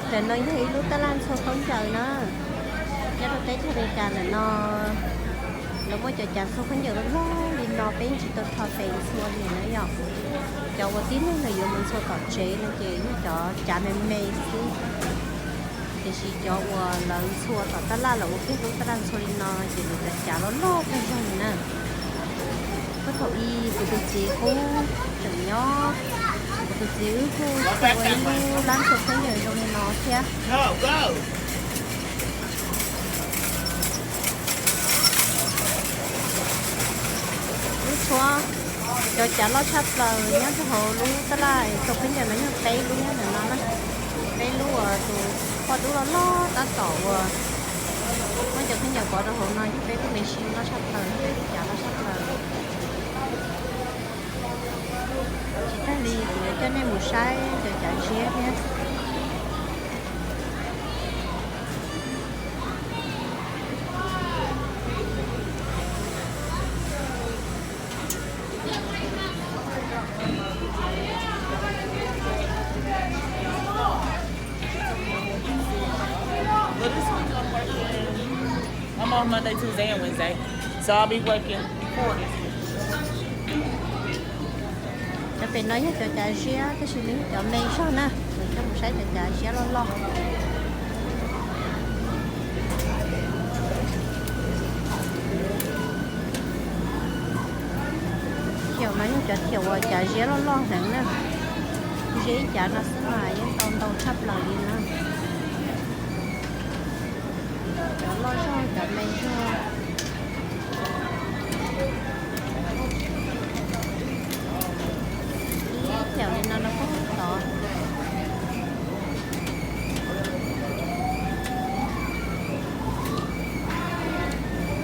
Ntawm no yog ib lub taj laj ntxhua khaub ncaws na. Nyob rau teb chaws Amelikas ntawm no, lawv muaj cov cav ntxhua khaub ncaws loj loj li no, peb tsis tau rho tes ntxhua li na yom. Cov uas tib neeg lawv yuav mus ntxhua tom tsev no ces yog cov cav me me xwb. Tiam sis cov uas lawv ntxhua tom taj laj, lawv ua kiag lub taj laj ntxhua li no ces lawv cov cav loj loj kawg zog li na. Puag thaum ub kuv tus txiv kuj tseem nyob, kuv tus txiv wb kuj txhua ua ib lub lab ntxhua khaub ncaws zoo li no thiab. Lub tshuab, cov cav loj tshaj plaws nyob rau hauv lub taj laj ntxhua khaub ncaws no yog peb lub nyob ntawm no na. Peb lub uas tus poj dub loj loj tab tom uas muab cov khaub ncaws pov rau hauv no yog peb lub me sij loj tshaj plaws, peb lub cav loj tshaj plaws. Tsis tag li kuv yuav coj nej mus saib cov cav ziab thiab. I'm off Monday, Tuesday, and Wednesday, so I'll be working four days a week. Cov pem no yog cov cav ziab tab sis nws yog cov me zog na, kuv coj mus saib cov cav ziab loj loj. Thiaum no yog cov thiaum uas cav ziab loj loj heev na. Ziab ib cav no xwb mas yeej tau ntau tshaj plaws li na. Cov loj zog, cov me zog.